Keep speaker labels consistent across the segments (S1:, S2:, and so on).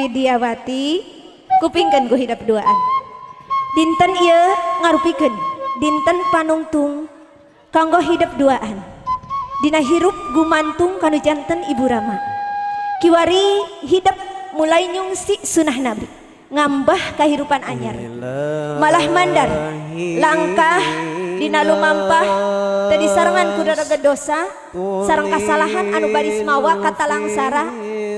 S1: Widiawati kupingkeun ku hidep duaan. Dinten ieu ngarupikeun dinten panungtung kanggo hidep duaan. Dina hirup gumantung kanu janten Ibu Rama. Kiwari hidep mulai nyungsi sunah Nabi, ngambah kahirupan anyar. Malah mandar langkah dina lumampah teu disarengan ku daraga dosa sareng kasalahan anu baris mawa katalangsara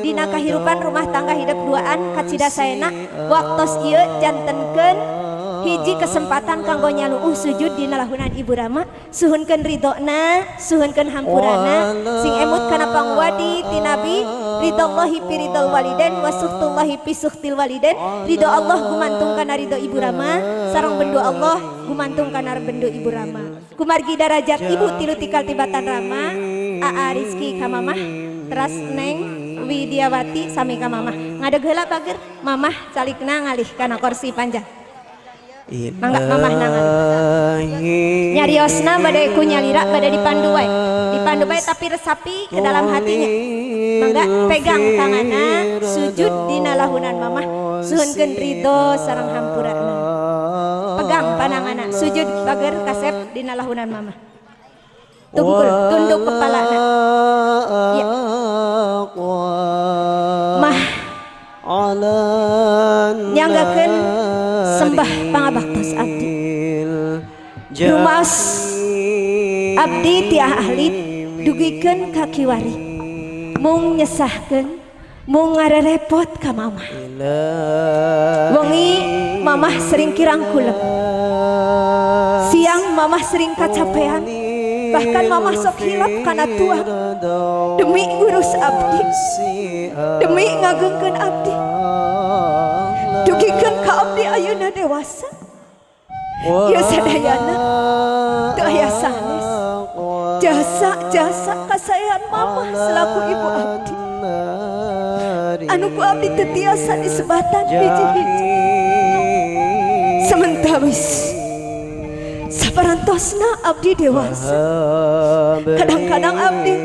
S1: dina kahirupan rumah tangga hidep duaan kacida saena waktos ieu jantenkeun hiji kesempatan kanggo nyaluuh sujud dina lahunan Ibu Rama, suhunkeun ridona, suhunkeun hampurana, sing emut kana pangwadi ti Nabi, ridallahi fi ridal waliden wa suhtullahi fi suhtil waliden. Ridho Allah gumantung kana ridho Ibu Rama sareng bendu Allah gumantung kana bendu Ibu Rama. Kumargi darajat ibu tilu tikal tibatan Rama, Aa Rizky ka mamah, teras Neng Widiawati sami ka mamah. Ngadeg heula bager, mamah calikna ngalih kana kursi panjang. Mangga mamah ngalih. Nyariosna bade ku nyalira, bade dipandu wae. Dipandu wae tapi resapi ke dalam hatinya. Mangga pegang tanganna, sujud dina lahunan mamah, suhunkeun ridho sareng hampurana. Pegang pananganna, sujud bager kasep dina lahunan mamah. Tungkul, tunduk kepalana. Ya. Mah, nyanggakeun sembah pangabaktos abdi. Rumaos abdi ti ahli dugikeun ka kiwari. Mung nyesahkeun, mung ngarerepot ka mamah. Wengi mamah sering kirang kulem. Siang mamah sering kacapean. Bahkan mamah sok hilap kana tuang demi ngurus abdi, demi ngagengkeun abdi. Dugikeun ka abdi ayeuna dewasa. Ieu sadayana teu aya sanes jasa-jasa kasaean mamah selaku ibu abdi. Anu ku abdi teu tiasa disebatan hiji-hiji. Sementawis saparantosna abdi dewasa, kadang-kadang abdi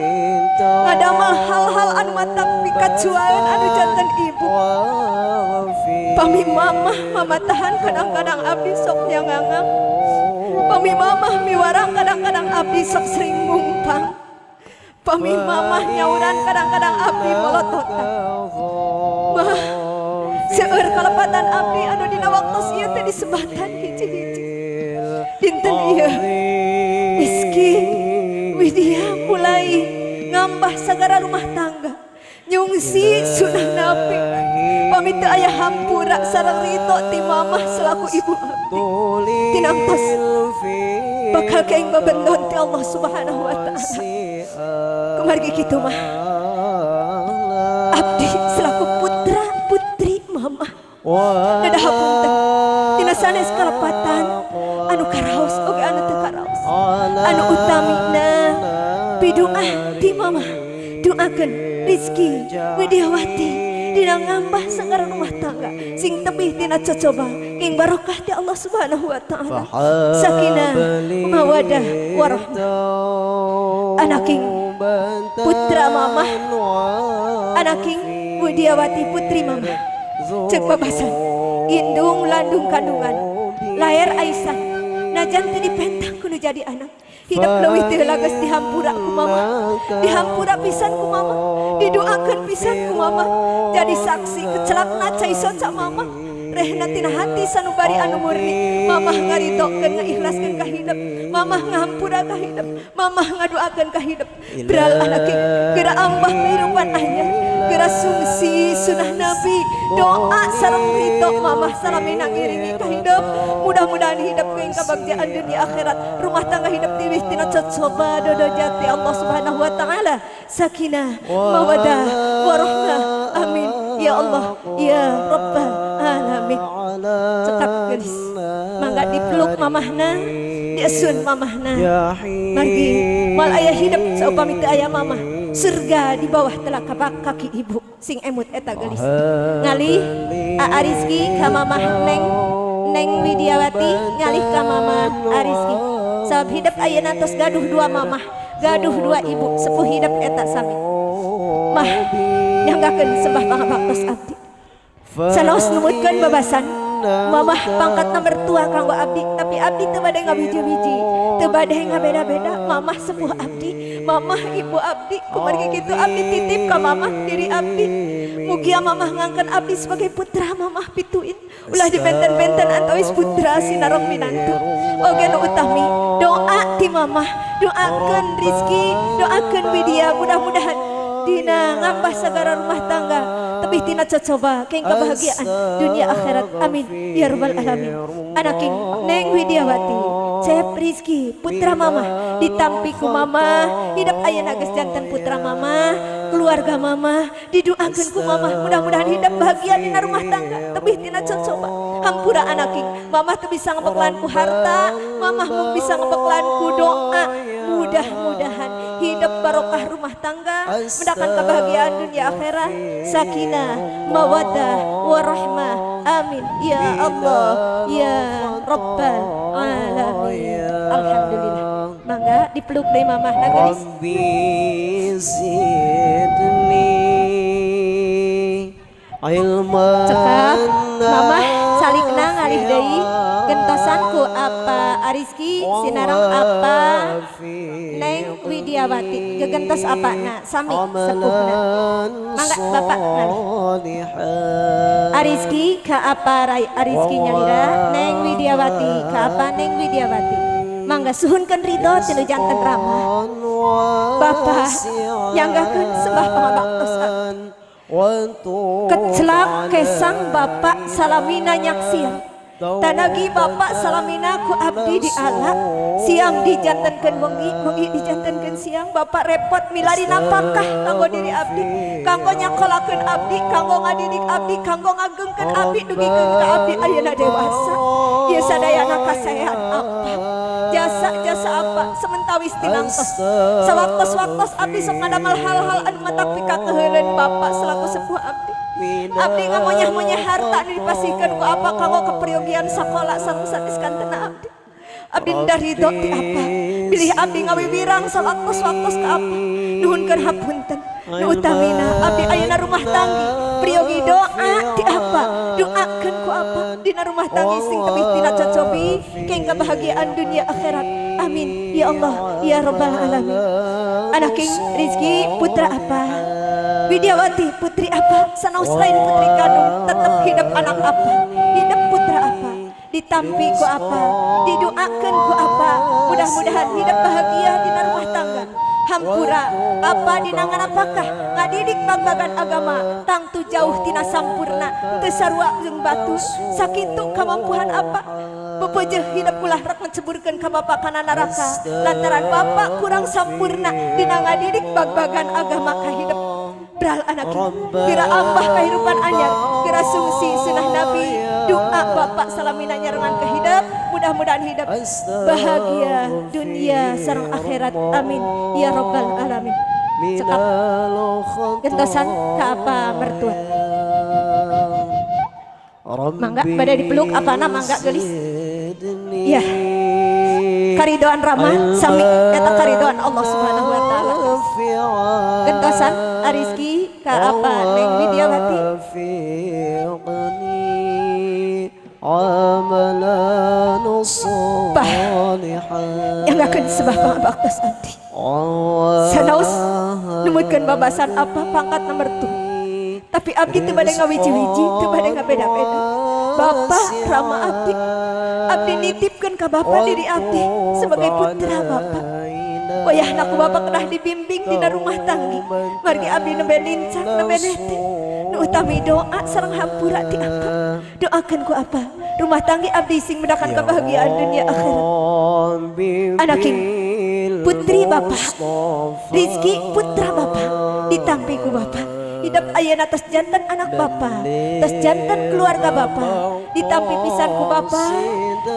S1: ngadamel hal-hal anu matak pikacuaeun anu janten ibu. Pami mamah mamatahan, kadang-kadang abdi sok nyangangang. Pami mamah miwarang, kadang-kadang abdi sok sering mumpang. Pami mamah nyauran, kadang-kadang abdi molototan. Mah, seueur kalepatan abdi anu dina waktos ieu teh disebatan hiji-hiji. Dinten ieu Rizky Widya mulai ngambah sagara rumah tangga, nyungsi sunah Nabi. Pami teu aya hampura sareng ridho ti mamah selaku ibu abdi, tinamtos bakal kaing babendon ti Allah Subhanahu wa Ta'ala. Kumargi kitu mah, abdi selaku putra putri mamah nedah hapunten tina sanes kalepatan anu karaos oge anu teu karaos. Anu utamina pidu'a ti mamah, doakeun Rizky Widiawati dina ngambah sagara rumah tangga sing tebih tina cocoba, ing barokah ti Allah Subhanahu wa Ta'ala, sakinah, mawadah, warahmah. Anaking putra mamah, anaking Widiawati putri mamah, cek babasan indung landung kandungan lahir aisan, najan teu dipentang kudu jadi anak hidup leuwih teu geus dihampura ku mama, dihampura pisan ku mama, didoakeun pisan ku mama, jadi saksi kecelakna cai soca mama rehna tina hati sanubari anu murni. Mamah ngaridokeun, ngaikhlaskeun ka hidep, mamah ngahampura ka hidep, mamah ngadoakeun ka hidep. Beral anak geura ambah kehidupan anyar, geura sungsi sunah Nabi, doa sareng ridho mamah salamina ngiringi ka hidep. Mudah-mudahan hidup keing kabagjaan dunia akhirat, rumah tangga hidup tiwih tina cocoba dodo jati Allah Subhanahu wa Ta'ala, sakinah, mawadah, warahmah. Amin ya Allah ya Rabbal alamin. Cekap gelis, mangga dipeluk mamahna, diasun mamahna. Margi mal aya hidup saupami teu aya mamah. Surga di bawah telapak kaki ibu, sing emut eta gelis. Ngalih Aa Rizky ka mamah Neng, Neng Widiawati ngalih ka mamah Ariski. Sabab hidup ayeuna tos gaduh dua mamah, gaduh dua ibu, sepuh hidup eta sami. Mah, nyanggakeun sembah pangabaktos abdi. Sanaos numutkeun babasan mamah pangkatna mertua kanggo abdi, tapi abdi teu bade ngabiji-biji, teu bade ngabeda-beda. Mamah sepuh abdi, mamah ibu abdi. Kumargi kitu abdi titip ka mamah diri abdi. Mugia mamah ngangkeun abdi sebagai putra mamah pituin, ulah dibenten-benten antawis putra sinareng minantu. Oge nu utami doa ti mamah, doakeun Rizky, doakeun Widya, mudah-mudahan dina ngambah sagara rumah tangga tebih tina cocoba keng kebahagiaan dunia akhirat, amin ya rabbal alamin. Anaking Neng Widiawati, Cep Rizky putra mamah, ditampi ku mamah hidup ayeuna geus janten putra mamah, keluarga mamah, didoakeun ku mamah mudah-mudahan hidup bahagia dina rumah tangga tebih tina cocoba. Hampura anaking, mamah teu bisa ngebeklan ku harta, mamah mung bisa ngebeklan ku doa. Mudah-mudahan hidup barokah rumah tangga, mendakan kebahagiaan dunia akhirat, sakinah, mawaddah, warahmah, amin ya Allah ya rabbal alamin. Alhamdulillah. Mangga dipeluk deui mamah na, geulis.
S2: Rabbi zidni ilman.
S1: Cekap mamah salikna ngalih deui gentosan ku apa Ariski sinareng apa Neng Widiawati, gegentos apa na sami sepuhna. Mangga bapak ngalih. Ariski ka apa Rai Ariski nyalira, Neng Widiawati ka apa Neng Widiawati. Mangga suhunkeun ridho ti nu janten ramah. Bapak nyanggakeun sembah pangabaktos abdi. Kecelak kesang bapak salamina nyaksian. Tanagi bapak salamina ku abdi di ala, siang dijantenkeun wengi, wengi dijantenkeun siang. Bapak repot milari napakah kanggo diri abdi, kanggo nyakolakeun abdi, kanggo ngadidik abdi, kanggo ngagengkeun abdi dugikeun ka abdi ayeuna dewasa. Ieu sadayana kasaean apa, jasa-jasa apa sementawis tinangtos. Sawaktos-waktos abdi sok ngadamel hal-hal anu matak pikakeuheuleun bapak selaku sepuh abdi. Abdi ngamonyah-monyah harta anu dipasihkeun ku apa kanggo keperyogian sakola sareng sanes kantena abdi. Abdi endah ridho ti apa bilih abdi ngawiwirang sawaktos-waktos ka apa. Nuhunkeun hapunten. Nu utamina abdi ayeuna rumah tanggi priyogi doa ti apa, doakeun ku apa dina rumah tanggi sing tebih tina cocobi keng kebahagiaan dunia akhirat, amin ya Allah ya rabbal alamin. Anaking Rizky putra apa, Widiawati putri apa, sanaos lain putri kandung tetep hidup anak apa, hidup putra apa, ditampi ku apa, didoakan ku apa, mudah-mudahan hidup bahagia dina rumah tangga. Hampura apa dinangan apakah ngadidik bagbagan agama tangtu jauh tina sampurna, teu sarua jeung batur, sakitu kamampuhan apa. Bepejeh hidup ulah rek menceburkeun ka bapak kana neraka lantaran bapak kurang sampurna dina ngadidik bagbagan agama ka hidup. Bral anak kira ambah kehidupan anyar, kira sungsi sunah nabi. Doa bapak salamina nyarengan ke hidup, mudah-mudahan hidup bahagia dunia sareng akhirat, amin ya rabbal alamin. Cekap gentosan ka apa mertua. Mangga pada dipeluk apa na, mangga gelis ya. Karidoan Rama sami eta karidoan Allah Subhanahu wa taala. Gentosan Ariski ka apa Neng Widiawati.
S2: Amalan
S1: Bah yang akan sebah pangabaktos abdi. Sanaos numutkeun babasan apa pangkat nomor tu, tapi abdi teu bade ngawiji-wiji, teu bade ngabeda-beda. Bapak rama abdi, abdi nitipkeun ka bapak diri abdi sebagai putra bapak. Wayahna ku bapak kedah dibimbing dina rumah tanggi margi abdi nembe nincak, nembe nete. Nu utami doa sareng hampura ti apa, doakeun ku apa rumah tanggi abdi sing mendakan kebahagiaan dunia akhirat. Anaking putri bapak, Rizky putra bapak, ditampi ku bapak hidup ayeuna tos janten anak bapak, tos janten keluarga bapak, ditampi pisan ku bapak,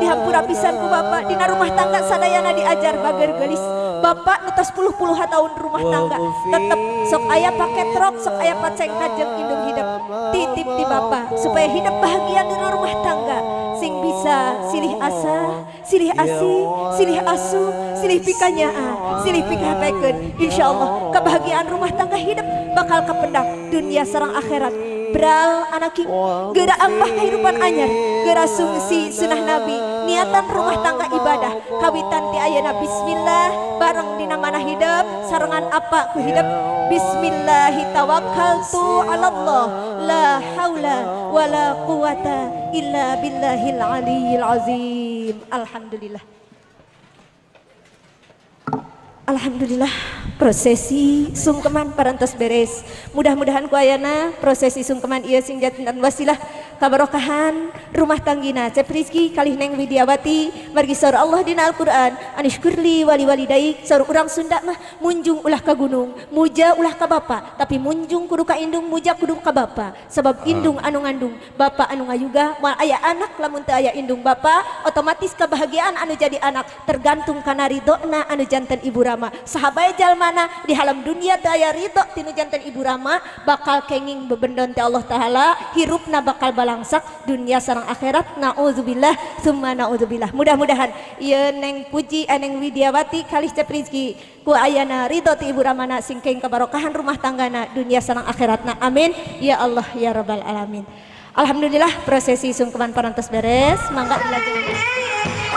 S1: dihampura pisan ku bapak dina rumah tangga sadayana diajar bager gelis. Bapak nu tos puluh-puluhan tahun rumah tangga tetep sok aya paketrok, sok aya paceng kajeng indung hidup titip di bapak supaya hidup bahagia di rumah tangga sing bisa silih asa, silih asih, silih asuh, silih pikanyaah, silih pikapekeun. Insyaallah kebahagiaan rumah tangga hidup bakal kependak dunia sareng akhirat. Bral anaking, geura ampah kehidupan anyar, geura sungsi sunah Nabi, niatan rumah tangga ibadah. Kawitan ti ayeuna, bismillah bareng dina mana hidup sarengan apa ku hidup. Bismillahi tawakkaltu ala Allah, la haula wala quwata illa billahil aliyyil azim. Alhamdulillah. Alhamdulillah, prosesi sungkeman parantos beres. Mudah-mudahan ku ayana prosesi sungkeman ieu sing janten wasilah kabarokahan rumah tanggina Cep Rizky kalih Neng Widiawati. Margi saur Allah dina Al-Qur'an, "Anishkurli wali walidaik." Saur urang Sunda mah, munjung ulah ka gunung, muja ulah ka bapa, tapi munjung kudu ka indung, muja kudu ka bapa, sabab indung anu ngandung, bapa anu ngayuga. Moal aya anak lamun teu aya indung bapa. Otomatis kebahagiaan anu jadi anak tergantung kana ridona anu janten ibu rama. Saha bae jalmana di alam dunia teu aya ridho tinu janten ibu rama, bakal kenging bebendon ti Allah Taala, hirupna bakal balangsak dunia sareng akhirat, naudzubillah summa naudzubillah. Mudah-mudahan ieu Neng Puji, Neng Widiawati kalih Cep Rizky ku ayana ridho ti ibu ramana sing kenging kabarokahan rumah tanggana dunia sareng akhiratna. Amin ya Allah ya rabbal alamin. Alhamdulillah, prosesi sungkeman parantos beres. Mangga dilajengkeun.